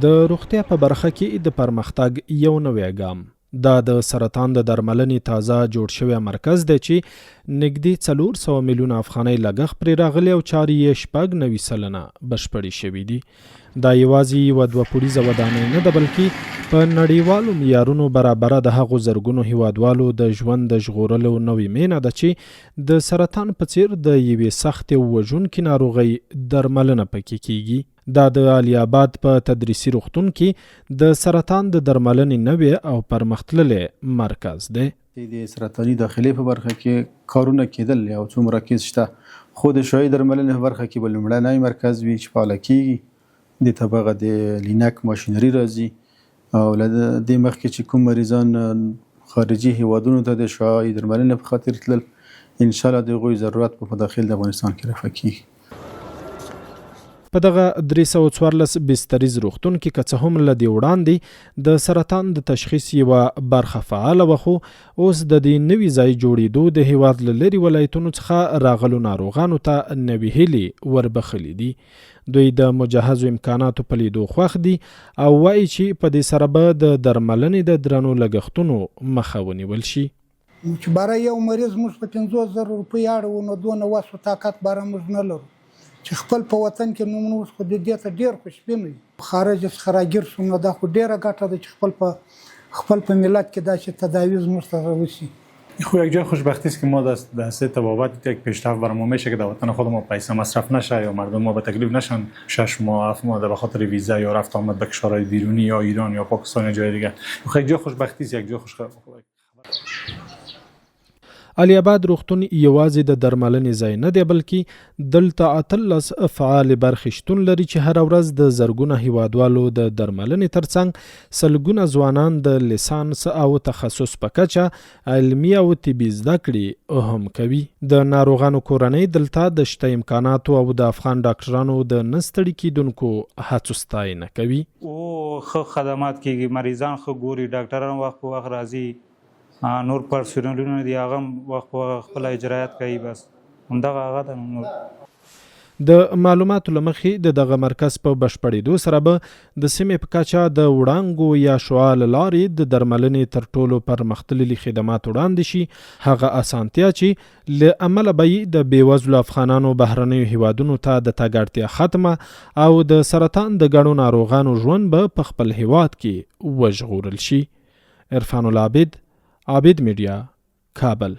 د روغتیا په برخه کې د پرمختګ یو نوی ګام. دا د سرطان د درملنې تازه جوړ شوی مرکز دی چې نږدې 400 میلیونه افغانۍ لګښت پرې راغلی او چارې یې 96% بشپړې شوې دي. دا یوازې یوه دوه پوړیزه ودانۍ نه ده، بلکې په نړیوالو معیارونو برابره د هغو زرګونو هیوادوالو د ژوند د ژغورلو نوې مینه ده چې د سرطان په څیر د یوې سختې او وژونکې ناروغۍ درملنه پکې کیږي. دا د علي آباد په تدریسي روغتون کې د سرطان د درملنې نوی او پرمختللی مرکز دی. د سرطاني داخلې په برخه کې کارونه کېدل یو څو مراکز شته، خو د شعاعي درملنې په برخه کې به لومړنی مرکز وي چې فعاله کېږي. دې ته به هغه د لینک ماشینري راځي او له دې مخکې چې کوم مریضان خارجي هیوادونو ته د شعاعي درملنې په خاطر تلل، انشاءالله د هغوی ضرورت به په داخل د افغانستان کې رفع کېږي. په دغه 314 بستریز روغتون کې که څه هم له دې وړاندې د سرطان د تشخیص یوه برخه فعاله وه، خو اوس د دې نوي ځای جوړېدو د هېواد له لرې ولایتونو څخه راغلو ناروغانو ته نوې هیلې وربخښلې دي. دوی د مجهزو امکاناتو په لیدو خوښ دي او وايي چې په دې سره به د درملنې د درنو لګښتونو مخه ونیول شي. نو چې باره یو مریض موږ په 50,000 روپۍ اړوو، نو دونه وس و طاقت باره موږ نه لرو چې خپل په وطن کې. نو موږ خو دې ته ډېر خوشبینه یو. خارج څخه راګیر شو، نو دا خو ډېره ګټه ده چې خپل په ملت کې داسې تداوي زموږ سره وشي. خو یک جای خوشبختی است که ما در عرصه طبابت یک پیشرفت بر ما میشه که در وطن خود ما پیسه مصرف نشه یا مردم ما به تکلیف نشن 6 ماه، 7 ماه به خاطر ویزا یا رفت آمد به کشورهای بیرونی یا ایران یا پاکستان یا جای دیگه. خو یک جای خوشبختی است، یک جای خوش علي اباد روغتون یوازې د درملنې ځای نه دی، بلکې دلته 18 فعالې برخې شتون لري چې هره ورځ د زرګونه هیوادوالو د درملنې ترڅنګ سلګونه ځوانان د لیسانس او تخصص په کچه علمي او طبي زده کړې هم کوي. د ناروغانو کورنۍ دلته د شته امکاناتو او د افغان ډاکټرانو د نه ستړي کیدونکو هڅو ستاینه کوي. او ښه خدمات کیږي، مریضان ښه ګوري، ډاکټران وخت په وخت راځي، نور پرسونلونه دي، هغه هم وخت په وخت خپل اجرایات کوي. بس همدغه هغه ده نور. د معلوماتو له مخې، د دغه مرکز په بشپړېدو سره به د سیمې په کچه د وړانګو یا شعاع له لارې د درملنې تر ټولو پرمختللي خدمات وړاندې شي، هغه اسانتیا چې له امله به یې د بېوزلو افغانانو بهرنیو هیوادونو ته د تګ اړتیا ختمه او د سرطان د ګڼو ناروغانو ژوند به په خپل هیواد کې وژغورل شي. عرفان العابد، عابد میډیا، کابل.